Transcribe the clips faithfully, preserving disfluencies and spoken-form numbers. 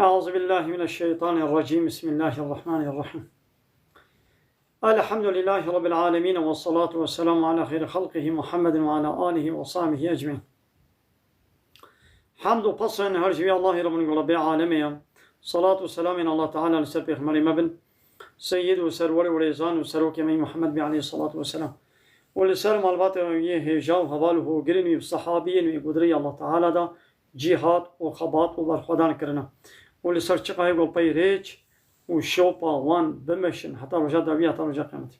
أعوذ بالله من الشيطان الرجيم. بسم الله الرحمن الرحيم. الحمد لله رب العالمين، والصلاة والسلام على خير خلقه محمد وعلى آله وصحبه أجمعين. Hemd û pesên her ji vî Allahî re bin ku Rebbê alemê ye. Salat û selamên Allah Teala li ser pêxemberê me bin, seyyid û serwerê û rêzan û serokê me Muhammed bî aleyhissalatu vesselam. Û li ser malbatê wî hêja û heval û hogirên wî û sehabiyên wî ku di rêya Allah Teala de cîhad û xebat û berxwedan kirine. Û li ser çiqayê ku peyrêç û şopa wan bimeşin heta roja dawî, heta roja qiyametê.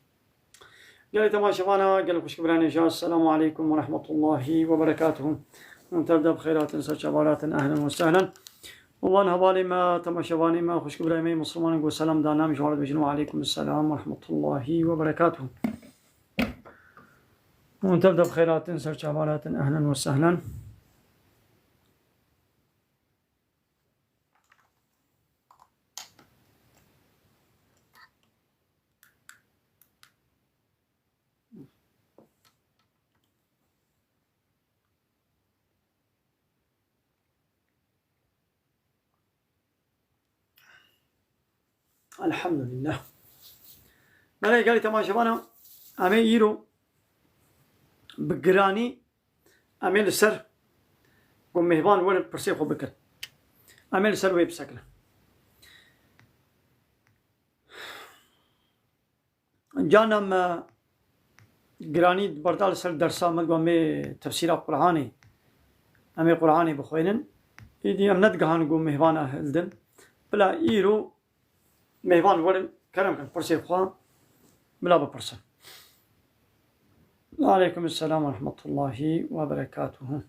Gelê temaşevana, gelê xwişk birayên hêja, Esselamu aleykum ve rahmetullahi ve berekatuhu. Hûn tev de bi xêr hatin, ser çava hatin, ehlen ve sehlen. Û wan hevalê me, temaşevanê me, xwişk birayê me yê Misliman ku selam dane, em ji wan re dibêjin, ve aleykum selam ve rahmetullahi ve berekatuhu. Hûn tev de bi xêr hatin, ser çava hatin, ehlen ve sehlen. Elhamdülillah. Belê gelî temaşevana, em ê îro bi giranî em ê li ser ku mêvan werin pirsê xwe bikin. Em ê li ser wê bisekinin. Carna me giranî berda li ser dersa me, digo em ê tefsîra Qur'anê, em ê Qur'anê bixwînin. Îdî em nedigihan ku mêvana hildin. Bila îro mêvan werin, kerem kin, pirsê xwe bila bipirsin. Aleykum selam ve rahmetullahi ve berekatuhu.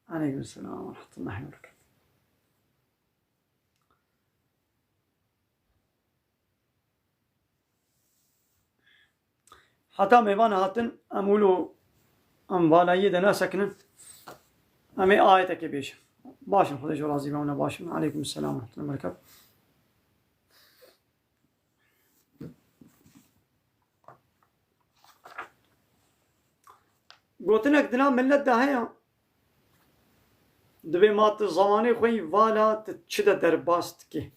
Aleykum selam ve rahmetullahi ve berekatuhu. Heta mêvan hatin, em wilo em valayiyê de nasekinin. Em ê ayetekê bêjin. Baş in, Xwedê ji we razî be, hûn ê baş bin. Aleykum selam ve rahmetullahi ve berekatuhu. Gotinek di nav milet de heye. Divê ma tu zamanê xwe yî vala tu çi de derbas dikî?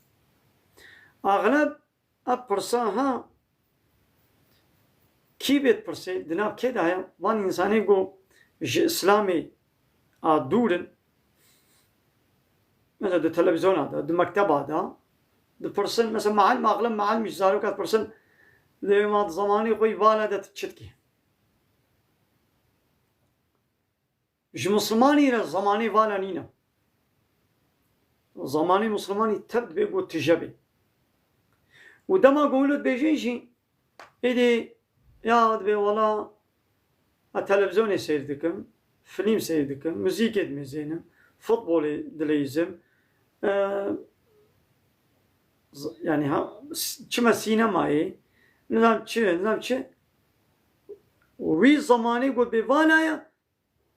Axleb ev pirsa ha kî vê dipirsê, di nav kê de heye? Van însanê ku ji Îslamê a dûr in, mesela di televîzyona de, di mekteba de, dipirsin, mesela mealim, axleb mealim ji zaroka dipirsin, divê ma di zamanê xwe yî vala de tu çi dikî? Ji Mislimanî re zamanê vala nîne. Zamanê Mislimanî tev dibe ku tije be. Û dema ku wilo dibêjin jî, êdî ya dibe wela ez televîzyonê seyr dikim, filîm seyr dikim, muzîkê dimizênim, futbolê dileyizim, e, z-, yanî ha, s-, çime sînemayê, nizam çi, nizam çi. Wî zamanê ku bê vala ye,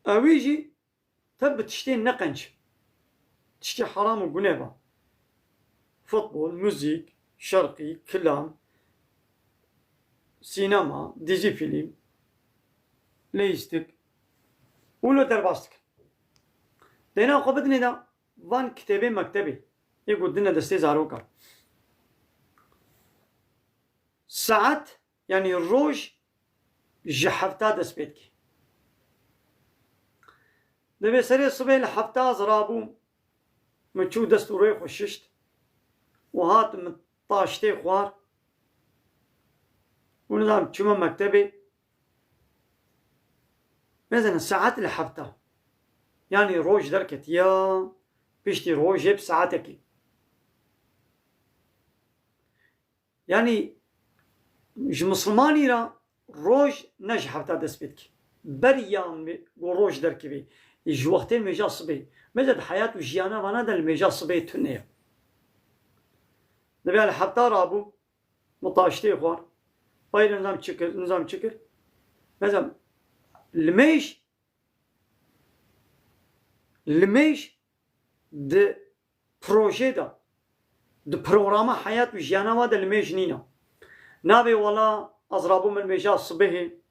Ewî jî tev bi tiştên ne qenc. Tiştê heram û gunê be. Futbol, muzîk, şerqî, kilam, sînema, dîzî fîlm, leyîstik. Wilo derbas dikin. Dêna xwe bidinê de van kitêbê mektebê. Yê ku dine destê zarokan. Saet Yanî roj ji hefta dest pê dike. Divê serê sibê li hefta ez rabûm, min çû dest û rê xwe şişt û hat min taştê xwar û nizam çûme mektebê. Mezenin saet li hefta. Yanî roj derketiya, piştî rojê bi saetekê. Yanî ji Mislimanî re roj ne ji hefta dest pê dike. Beriya me-, ku roj derkeve, ji wextê nimêja sibê. Meze di heyat û jiyana vana de nimêja sibê tune ye. Divê li hefta rabû, min taştê xwar. Peyre nizam çi kir, nizam çi kir. Meze limêj, limêj di projê de, di programa heyat û jiyana we de limêj nîne. Navê wela ez rabûm min nimêja sibehê,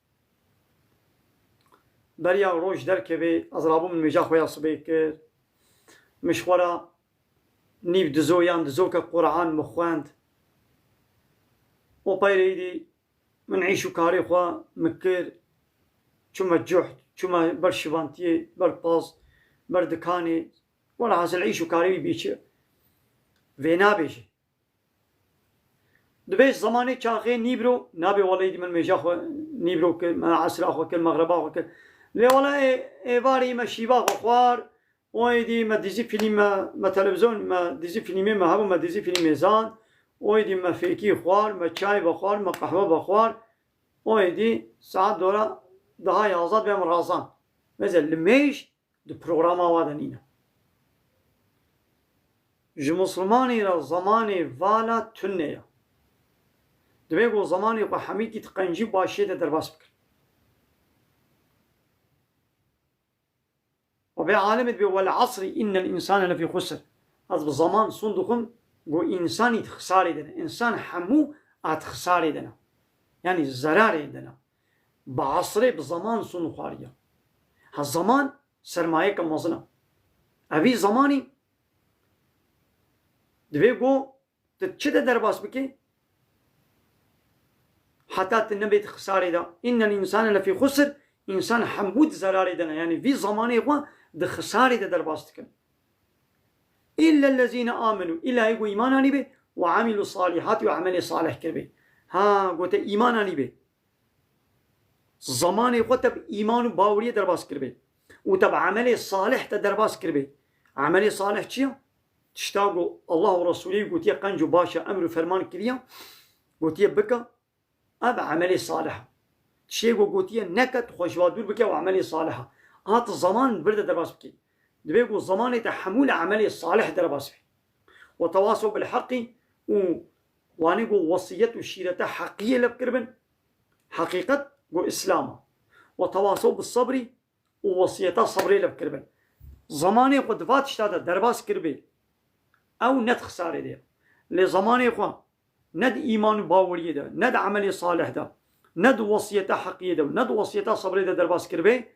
beriya roj derkeve, ez rabûm min nimêja xwe ya sibehê kir. Min ji xwe re nîv dizo yan dizoke Quran min xwend. Û peyrê dî min îş û karê xwe min kir. Çûme cuhd, çûme ber şivantiyê, ber paz, ber dikanê. Welhasil îş û karê wî bî çi? Vê nabêje. Dibêj zemanê çaxê nîvro, nabê welê dî min mêja xwe nîvro kir, me esra xwe kir, mexreba xwe kir. Lê wele ê-, êvarî me şîva xwe xwar, o êdî me dizî fîlm, me, me televîzyon, me dizî fîlmê me hebû, me dizî fîlmê zan, o êdî me fêkî xwar, me çay vexwar, me qehwe vexwar, o êdî saet dora daha yazda dibe min razan. Mesela li mêj di programa wa de nîne. Ji Musulmanê re zemanê vala tune ye. Divê ku zemanê xwe hemîkî di qencî û başiyê de derbas bikir. Û bê alimê dibê, "Wel asri innel insane lefî xusr." Ez bi zeman sûn dixwim, ku însanî di xisarê de ne. Însan hemû a di xisarê de ne. Yanî zerarê de ne. Bi asrê, bi zeman sûn xwariye. Ha, zeman sermayeke mezin e. Evî zemanî divê ku tu çi de derbas bikî? Heta tu nebê di xisarê de. Innel însane lefî xusr, însan hemû di zerarê de ne. Yanî vî zemanê xwe di xisarê de derbas dikin. Îllellezîne amenû, îlla yê ku îman anîbê, we amîlû salîhatî, û emelê salih kiribê. Ha, gote îman anîbê. Zemanê xwe te bi îman û baweriyê derbas kiribê. Û te bi emelê salih te derbas kiribê. Emelê salih çi ye? Tişta ku Allah û Resûlê gotiye qenc û baş e, emr û ferman kiriye, gotiye bike, ev emelê salih e. Tiştê ku gotiye neke, tu xwe ji wa dûr bike, ew emelê salih e. Hat zeman vir de derbas bike. Divê ku zemanê te hemû li emelê salih derbas be. Ve tewasew bil heqî û wanê ku wesiyet û şîrete heqiyê lev kiribin, heqîqet ku Îslam e. Ve tewasew bi sebrî û wesiyeta sebrê lev kiribin. Zemanê xwe di va tişta de derbas kiribê, ew ne di xisarê de ye. Lê zemanê xwe ne di îman û baweriyê de, ne di emelê salih de, ne di wesiyeta heqiyê de û ne di wesiyeta sebrê de derbas kiribê,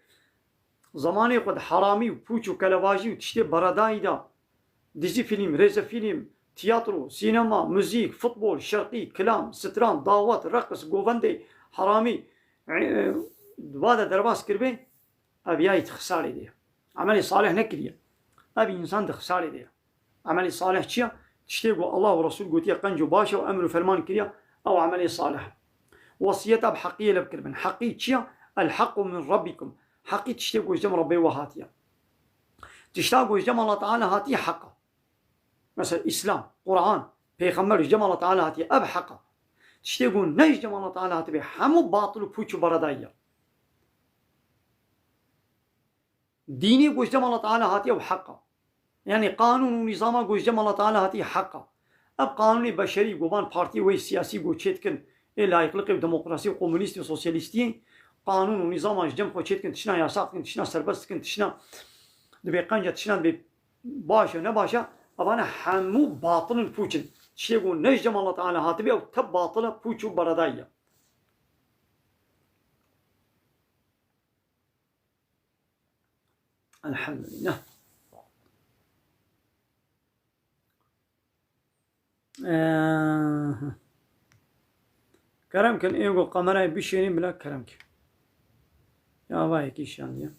zemanê xwe di heramî û pûç û kelevajî û tiştê beredayî de, dizî fîlm, rêzefîlm, tiyatro, sînema, muzîk, futbol, şerqî, kilam, stran, dawet, reqs, govendê, heramî, e, va de derbas kiribê, ev yayî di xisarê de ye. Emelê salih nekiriye. Ev însan di xisarê de ye. Emelê salih çi ye? Tiştê ku Allah û Resul gotiye qenc û baş e û emr û ferman kiriye, ew emelê salih e. Wesiyeta bi heqiyê lev kiribin. Heqî çi ye? El hequ min rabbikum. Heqî tiştê ku ji cem Rebbê we hatiye. Tişta ku ji cem Allah Teala hatiye heq e. Mesela Îslam, Quran, Pêxember ji cem Allah Teala hatiye, ev heq e. Tiştê ku ne ji cem Allah Teala hatibê, hemû batil û pûç û beredayî ye. Dînê ku ji cem Allah Teala hatiye, ew heq e. Yanî qanûn û nîzama ku ji cem Allah Teala hatî heq e. Ev qanûnê beşerî ku van partiyê wê siyasî ku çêdikin, ê layîqliqê û demokrasî û komunîstî û sosyalîstiyê, qanûn û nîzama ji cem xwe çêdikin, tişna yasaq dikin, tişna serbest dikin, tişna dibê qenc e, tişna dibê baş e, ne baş e, evane hemû batil in, pûç in. Tiştê ku ne ji cem Allah Teala hatibê, ew tep batil e, pûç û beredayî ye. Elhamdülillah. Ee, kerem kin, ê ku kamerayê bişênî bila kerem kin. Ya va yekî şandiye.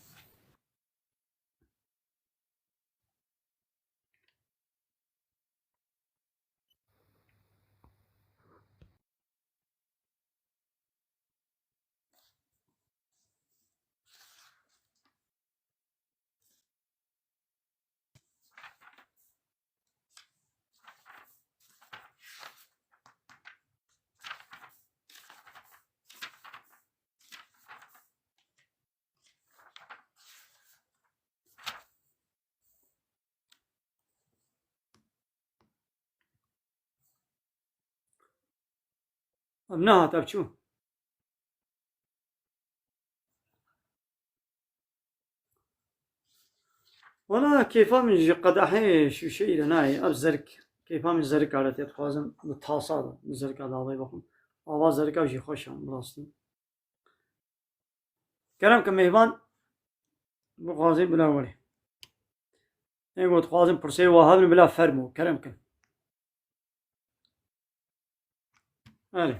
Ev nehat, ev çû. Wala kêfa min ji qedehê şûşeyî re nayê. Ev zerik, kêfa min ji zerika re tê, dixwazim bi tasa de, bi zerika de avayî vexwim. Ava zerika jî xweş e, bi rastî. Kerem ke mêvan bixwazê bila werê. Ê ku dixwazin pirsê wa hebin, bila fermo, kerem kin. Erê.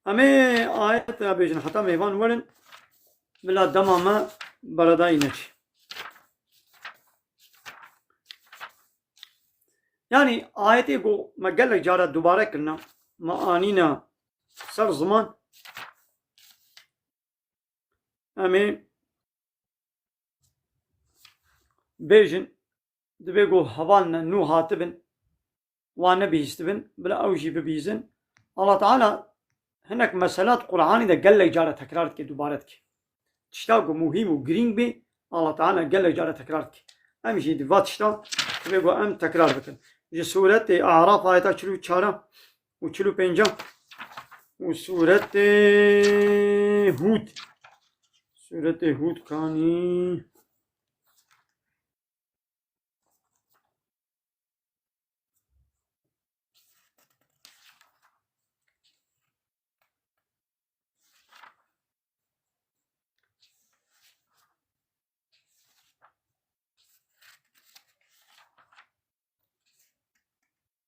Em ê ayet bêjin, heta mêvan werin, bila dema me beredayî neçî. Yanî ayetê ku me gelek cara dubare kirine, me anîne ser ziman, em ê bêjin, divê ku hevalne nû hatibin, wan nebihîstibin, bila ew jî bibihîzin. Allah Teala hinek mesela di Qur'anê de gelek cara tekrar dike, dubare dike. Tişta ku muhîm û girîng bê, Allah Teala gelek cara tekrar dike. Em jî di va tişta divê ku em tekrar bikin. Ji sûretê Araf ayeta çil û çar û çil û pênc û sûretê Hûd. Sûretê Hûd kanî.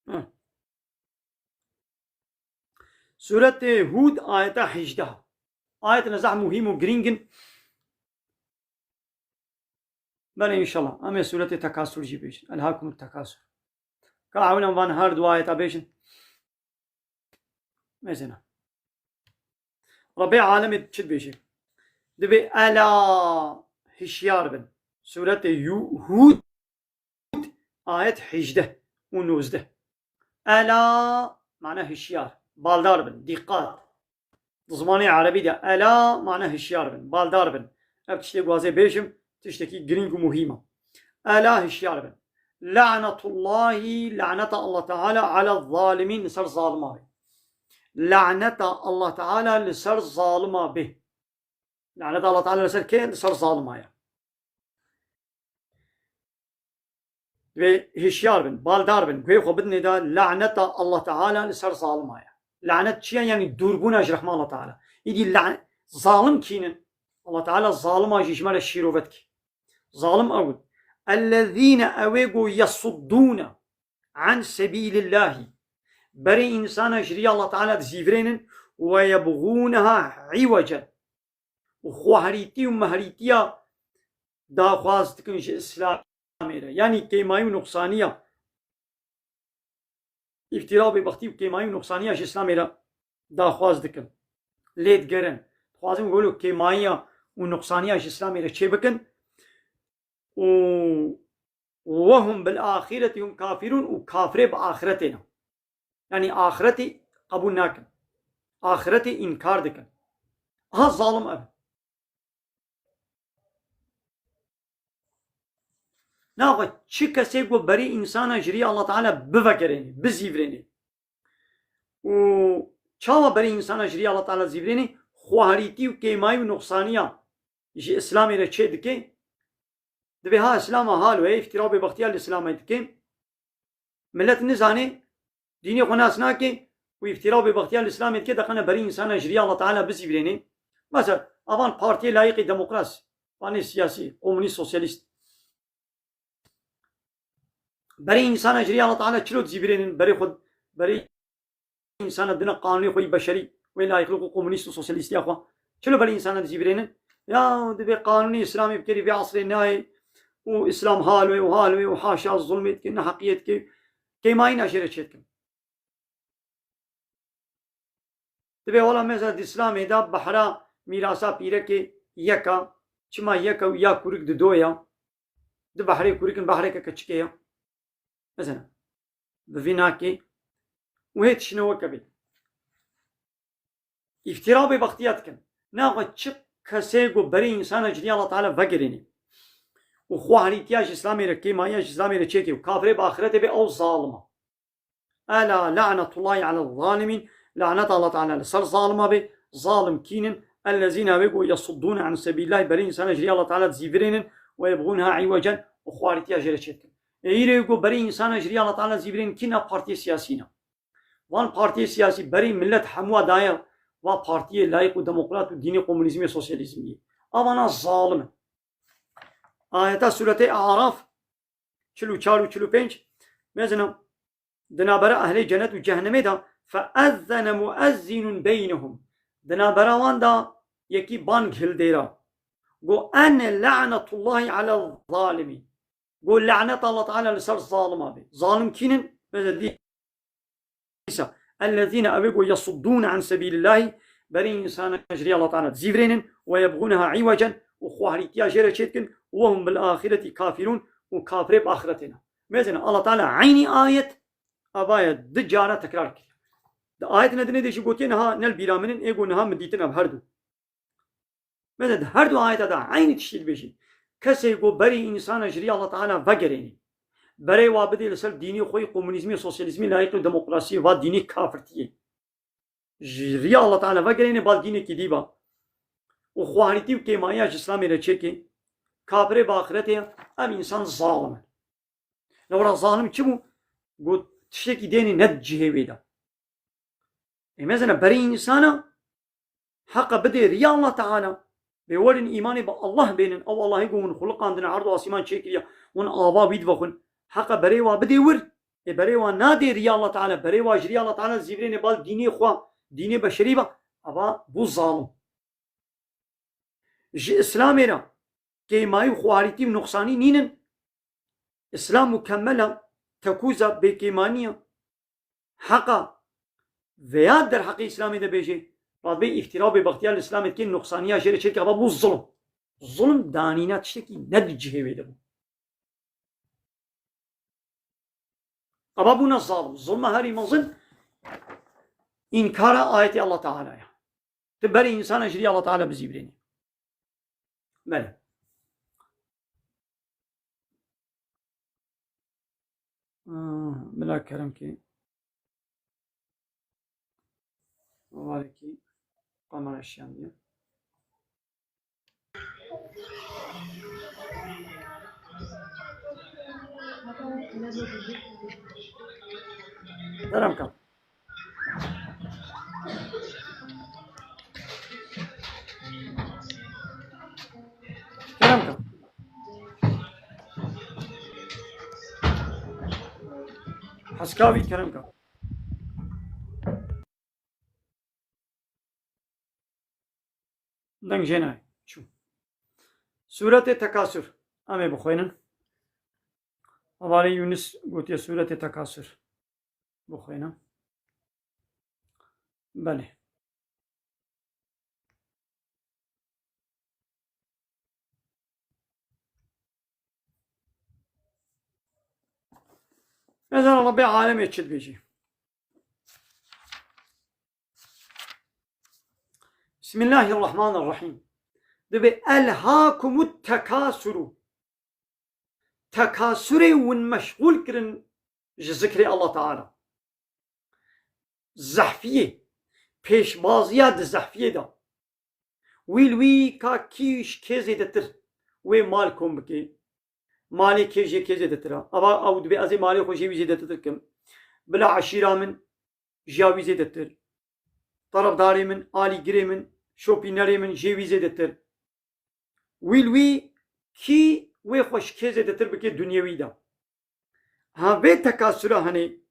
Heh. Sûretê Hûd ayeta hejdeh. Ayetine zehf muhîm û girîng in. Belê, înşallah. Em ê sûretê Tekasur jî bêjin. Elhakumut Tekasur. Ka ewnan van her du ayeta bêjin. Mesela. Rebbê alemê çi dibêje? Dibê ela, hişyar bin. Sûretê Yu-, Hûd, ayet hejdeh û nozdeh. Ela, mana hişyar. Baldar bin, dîqat. Di zimanê erebî de ela, mana hişyar bin, baldar bin. Ev tiştê gwazê bêjim, tiştekî girîng û muhîm e. Ela, hişyar bin. Lanetullahî, laneta Allah Teala, ala zalimîn, li ser zalima bê. Laneta Allah Teala li ser zalima bê. Laneta Allah Teala li ser kê? Li ser zalima ye. Divê hişyar bin, baldar bin, guhê xwe bidinê de laneta Allah Teala li ser zalima ye. Lanet çi ye? Yanî dûrbûna ji rehma Allah Teala. Îdî lan-, zalim kînin? Allah Teala zalima jî ji me re şîrove dike. Zalim ew in. Ellezîne, ew ê ku yesuddûne an sebîlillahî. Berê însana ji rîya Allah Teala dizîvirênin, we yebxûneha îwecen. Û xweherîtî û meherîtiya daxwaz dikin ji Îslamê re. Yanî kêmayî û nuqsaniya, îftira û bêbextî û kêmayî û nuqsaniya ji Îslamê re daxwaz dikin. Lê digerin. Dixwazin wilo kêmayiya û nuqsaniya ji Îslamê re çêbikin. Û وَهُمْ بِالْآخِرَةِ هُمْ كَافِرُونَ, û kafirê bi axiretê ne. Yanî axiretê qebûl nakin. Axiretê înkar dikin. Aha zalim ev. Naxwe çi kesê ku berî însana ji rî Allah Teala bivegerênê, bizîvirênê. Û çawa berî însana ji rî Allah Teala zîvirênê, xweherîtî û kêmayî û nuqsaniya ji Îslamê re çê dike, divê ha Îslama hal wê, îftira û bêbextiya li Îslamê dike. Milet nizane, dînê xwe nas nake û îftira û bêbextiya li Îslamê dike, deqene berî însana ji rî Allah Teala bizîvirêne. Mesela, avan partiyê layîqî demokrasî, vanê siyasî, komunîst, sosyalîst. Berê însana ji rî Allah Teala çilo dizîvirênin, berê xwe, berê însana dina qanûnê xwe yî beşerî, wê layîqlik û komunîst û sosyalîstiya xwe. Çilo berê însana dizîvirênin? Ya, divê qanûnê Îslamê bikerî vê asrê nayê û Îslam hal wê û hal wê û haşa zulmê dike, neheqiyê dike, kêmayîna jê re çêdikin. Divê wela mesela di Îslamê de behra mîrasa pîrekê yek a, çima yek a û ya kurik di do ya? Di behrê kurik in, behreke keçikê ya. Mesela, bi vî nakê û hê tiştine weke bê. Îftira û bêbextiya dikin. Naxwe çi kesê ku berê însana ji rî Allah Teala vegerênê û xweherîtiya ji Îslamê re, kêmayiya ji Îslamê re çêkê û kafirê bi axirete bê, ew zalim e. Ela lanetullahi ala zalimîn. Lanet Allah Teala li ser zalima bê. Zalim kînin? Ellezîne, wê ku yesuddûne an sebîlillahî, berê însana ji rî Allah Teala dizîvirênin, we yebxûneha îwecen, û xweherîtiya jê re çêdikin. Ê îro ku berê însana ji rî Allah Teala dizîvirênin kî ne? Partiyê siyasî ne. Van partiyê siyasî berî milet hemûa daye va partiyê layîq û demokrat û dînê komunîzmê, sosyalîzmiyê. Avana zalim in. Ayeta sûretê Araf, çil û çar û çil û pênc, mêzina di navbera ehlê cenet û cehennemê de, "Feezzene muezzinun beynehum." Di navbera wan de yekî bang hildêra. Got, "Ene la'netullahi ala zalimî." Got, "Lanet Allah Teala li ser zalima be." Zalim kînin? Mesela dîsa, "Ellezîne", ew ê got, "Yesuddûne an sebîlillahî", berî însana ji rî Allah Teala dizîvirênin, "Ve yebxûneha îwecen", û xwehrîtiya jê re çêdikin, "Ve hum bil axireti kafirûn", û kafirê bi axretê ne. Mêzina Allah Teala eynî ayet, avaye du cara tekrar kiriye. Di ayetine dinê de jî gotiye, "Niha ne li bîra min in", ê got, "Niha min dîtin ev her du." Mêze di her du ayeta de eynî tiştî dibêjî. Kesê ku berî însana ji rî Allah Teala vegerênî, berê wa bidê li ser dînê xwe yê komunîzmê, sosyalîzmê, layîqî û demokrasiyê, va dînê kafirtiyê. Ji rî Allah Teala vegerênê, bal dînekî dî ba. Û xwehrîtî û kêmayiya ji Îslamê re çêkê, kafirê bi axiretê ye, ev însan zalim e. Lewra zalim çi bû? Got, tiştekî dênê ne di cihê wê de. Ê mezine berî însana heqa bidê riya Allah Teala. Bê werin îmanê bi Allah bênin. Ew Allahê ku hûn xuliqandine, erd û asîman çêkiriye, hûn ava wî divexwin. Heqa berê wa bidê wir. Ê berê wa nadê riya Allah Teala. Berê wa ji riya Allah Teala zîvirênê bal dînê xwe, dînê beşerî ve. Ava bû zalim. Ji Îslamê re kêmayî û xwarîtî û nuqsanî nînin. Îslam mukemmel e, tekûza bêkêmanî ye. Heqa veya derheqê Îslamê de bêjê, radbê îftira û bêbextiya li Îslamê dikê, nuqsaniya jê re çêdike, ava bû zulm. Zulm danîna tiştekî ne di cihê wê de bû. Ava bûna zalim. Zulma herî mezin înkara ayetê Allah Teala ye. Tu berê însana ji rî Allah Teala bizîvirênî. Belê. Ah, bila kerem ki. Valekî kamera şiyandiye. Kerem ka. Kerem ka. Heskavî kerem ka. Deng jê nayê. Çû. Sûretê Tekasur. Em ê bixwînin. Hevalê Yunus gotiye Sûretê Tekasur. Bixwînin. Belê. Mezen Rabbê alemê çi dibêjî? Bismillahirrahmanirrahîm. Dibê elhakumut tekasuru. Tekasurê win meşgûl kirin ji zikrê Allah Teala. Zehfiyê, pêşbaziya di zehfiyê de. Wî li wî ka kî ji kê zêdetir wê mal kom bike. Malê kê jê kê zêdetir e. Ava ew dibê ez ê malê xwe jê wî zêdetir kim. Bila eşîra min jiya wî zêdetir. Tarafdarê min, alîgirê min, şopînerê min jê wî zêdetir. Wî li wî kî wê xwe ji kê zêdetir bike dunyewî de. Ha vê tekasura henê,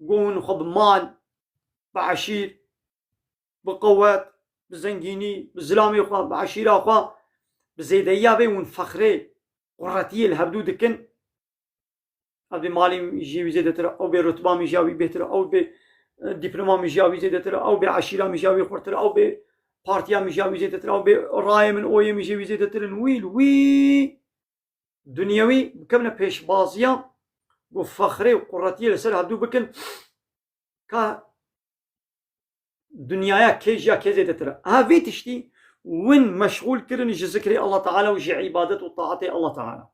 ku hûn xwe bi mal, bi eşîr, bi qewet, bi zengînî, bi zilamê xwe, bi eşîra xwe, bi zêdeyiya vê hûn fexrê, quretiyê li hevdû dikin. Ev bê malê min jê wî zêdetir e, ew bê rutba min jiya wî bêtir e, ew bê, e, dîploma min jiya wî zêdetir e, ew bê eşîra min jiya wî xurtir e, ew bê partiya min jiya wî zêdetir e, ew bê rayê min, oyê min jê wî zêdetir in. Wî li wî dunyewî bikevine pêşbaziya, ku fexrê û quretiyê li ser hevdû bikin. Ka dinyaya kê jiya kê zêdetir e. Ev vê tiştî win meşxûl kirin ji zikrê Allah Teala û ji îbadet û taetê Allah Teala.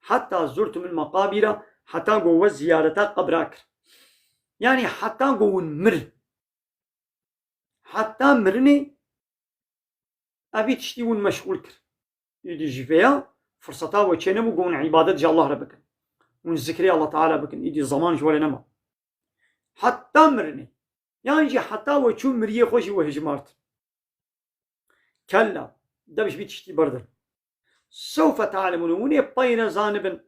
Heta zurtumul maqabira, heta ku we ziyareta qebra kir. Yanî heta ku win mir. Heta mirinê Evî tiştî hûn meşxûl kir. Îdî ji vêya firseta we çê nebû ku hûn îbadet ji Allah re bikin. Hûn zikrê Allah Teala bikin. Îdî zeman ji we re nema. Heta mirinê. Yan jî heta we çû miriyê xwe jî we hijmart. Kella, dev ji vî tiştî berdin. Sewfe te'lemûn, hûn ê pey re zanibin.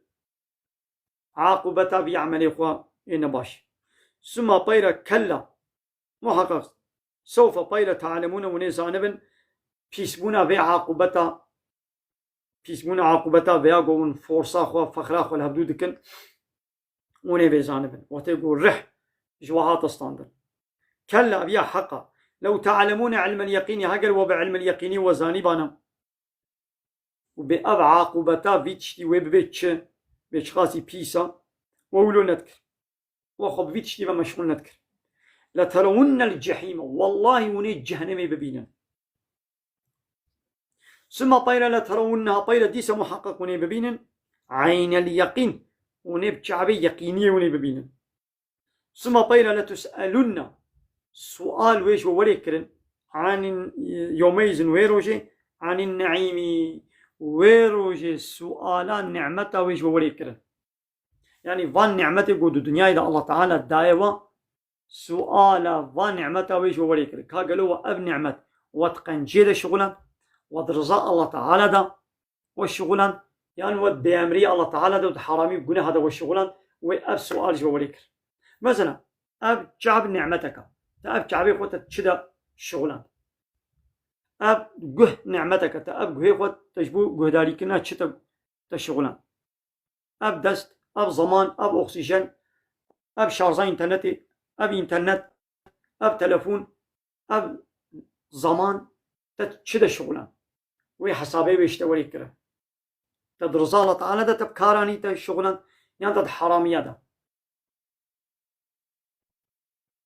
aqûbeta vî emelê xwe ê nebaş. Suma peyre kella, muheqeq, sewfe peyre te'lemûne, hûn ê zanibin pîsbûna vê aqûbeta, pîsbûna aqûbeta vêya ku hûn forsa xwe, fexra xwe li hevdû dikin, hûn ê vê zanibin. Wextê ku rih ji we hate standin. Kella, ev ya heq e. Lew te'lemûne ilmel yeqînî, heger we bi ilmel yeqînî we zanîbana û bê ev aqûbeta vî tiştî wê bibê çi, bê çiqasî pîs e, we wilo nedikir. We xwe bi vî tiştî ve meşxûl nedikir. Leterewinnel cehîme, wellahî hûn ê cehenemê bibînin. Sima peyre leterewinneha, peyre dîse muheqeq hûn ê bibînin. Eynel yeqîn. Hûn ê bi çavê yeqîniyê hûn ê bibînin. Sima peyre letus'elunne. Sual wê ji we werê kirin. Anin, yomeyzin wê rojê. Anin ne'îmî. Wê rojê suala nimeta wê ji we werê kirin. Yanî van nimetê ku di dinyayê de Allah Teala daye we, suala van nimeta wê ji we werê kir. Ka gelo we ev nimet we di qenciyê de şixulen, we di riza Allah Teala de we şixulen, yan we di bêemrî Allah Teala de û di heramî û guneha de we şixulen, wê ev sual ji we werê kir. Mesela, ev çav nimetek e. Te ev çavê xwe te çi de şixulen? Ev guh nimetek e. Te ev guhê xwe te ji bo guhdarîkirina çi te, te şixulen? Ev dest, ev zeman, ev oksîjen, ev şarja înternetê, ev înternet, ev telefon, ev zeman te çi de şixulen? Wê hesabê wê ji te werê kirin. Te di riza Allah Teala de te bi kar anî te şixulen, yan te di heramiya de?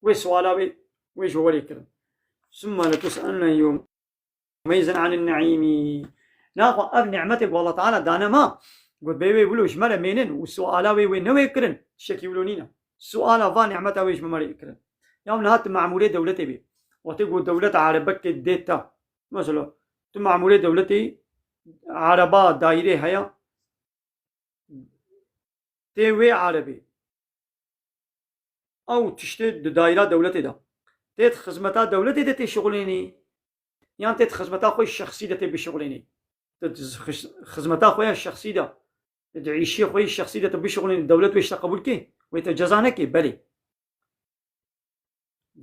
Wê suala wê, wê ji we werê kirin. Summa letus'elunne yewmeyzin anin ne'îmî. Naxwe ev nimetê ku Allah Teala dane me, got bê wê wilo ji me re mênin û suala wê wê ne wê kirin, tiştekî wilo nîne. Suala va nimeta wê ji me re kirin. Ya niha tu memûrê dewletê bî. Wextê ku dewleta erebekê dê te. Mesela, tu memûrê dewletê, ereba, daîrê heye, tê wê erebê. Ew tiştê di daîra dewletê de. Tê di xizmeta dewletê de tê şixulênî? Yan tê di xizmeta xwe yê şexsî de tê bişixulênî? Di xizmeta xwe ya şexsî de, di îşê xwe yê şexsî de tu bişixulênî, dewlet wê ji te qebûl kê? Wê te ceza nekê? Belê.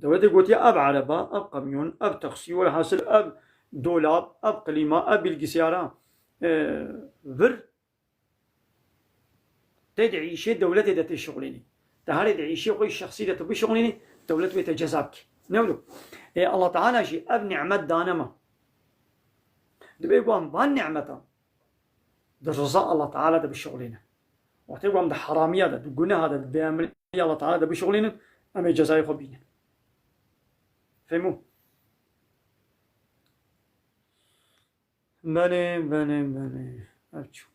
Dewletê gotiye, ev ereba, ev qemyon, ev taksî, welhasil ev dolab, ev klîma, ev bilgisayara, e, vir tê di îşê dewletê de tê şixulênî. Te herê di îşê xwe yê şexsî de tu bişixulênî, dewlet wê te ceza bike. Ne wilo? Ê Allah Teala jî ev nimet dane me. Divê ku em van nimeta di riza Allah Teala de bişixulênin. Wextê ku em di heramiya de, di guneha de, di bêemrî Allah Teala de bişixulênin, em ê cezayê xwe bînin. Fehmû? Belê, belê, belê. Ev çû.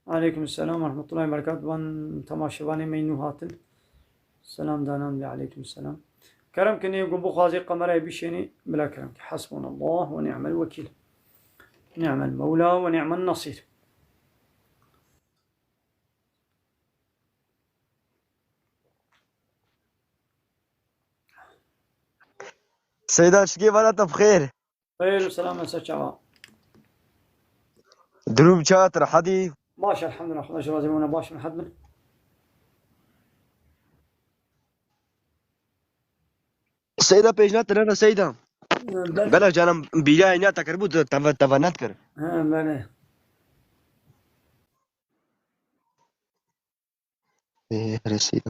Aleykum selam ve rahmetullahi ve berekatuhu. Van temaşevanê me nû hatin. Selam danan ve aleykum selam. Kerem kinê ku bixwazê kamerayê bişênê, bila kerem ki. Hasbunallah ve ni'mel vekil. Ni'mel mevla ve ni'mel nasir. Seyda, çikê vana te bi xêr. Xêr û selam, ser çava. Durum çawa, tu rehet î? Baş, elhamdülillah. Xwedê ji razî bûne, baş, rehet bin. Seyda, pêjna tine ne Seyda? Ee, belê. Bela canan bîra ina te kiribû, te, te, te ve nedikir. He, belê. Ê, here Seyda.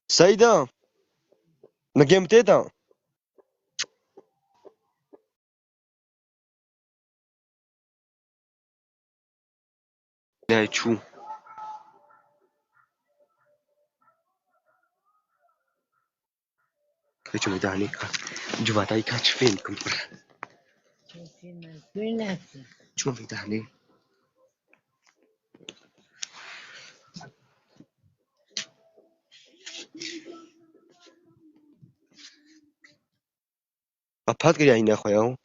Seyda. Nigê min tê de. Lê çû. Çi min danî ka, civatayî ka çi fêm kim pir. Çi min danî. Apat kiriya hîna xwe ya.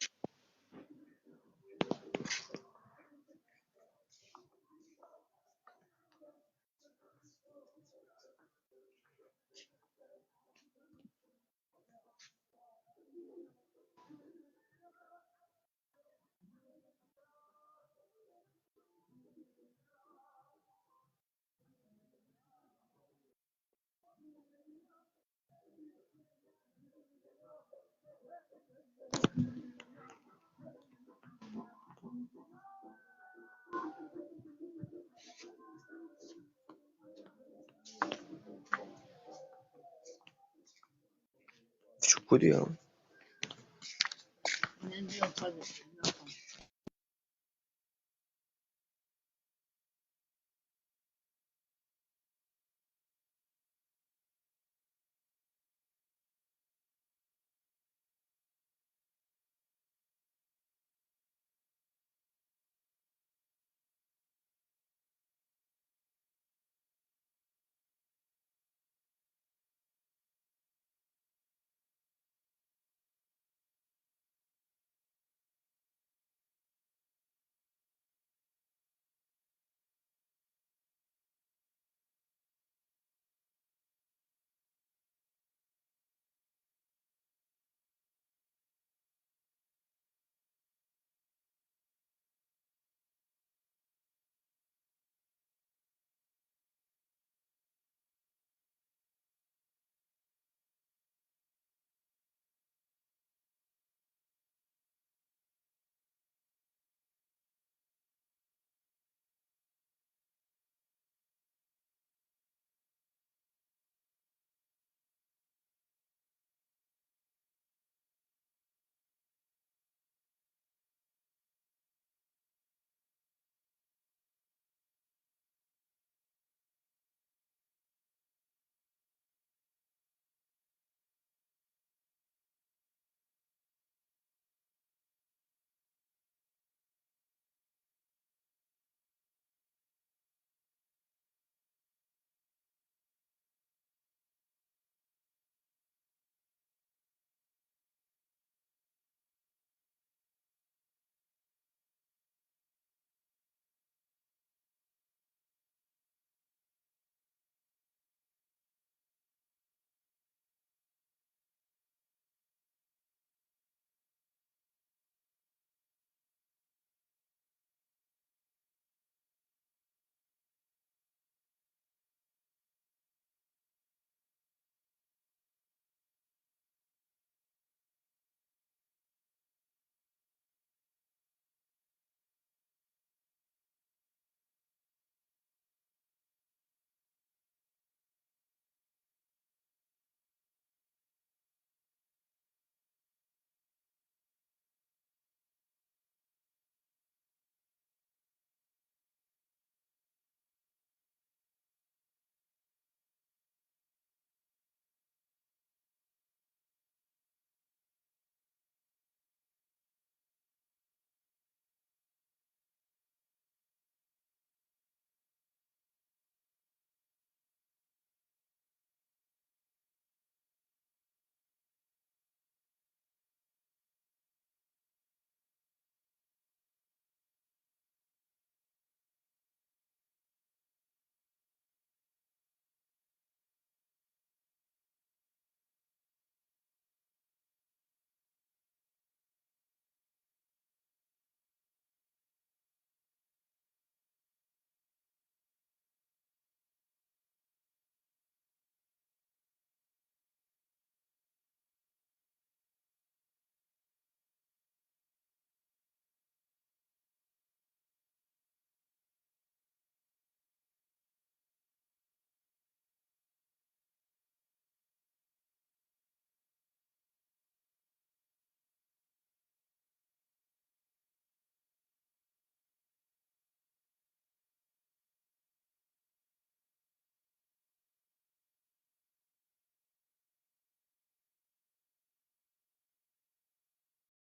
Çi ku diya?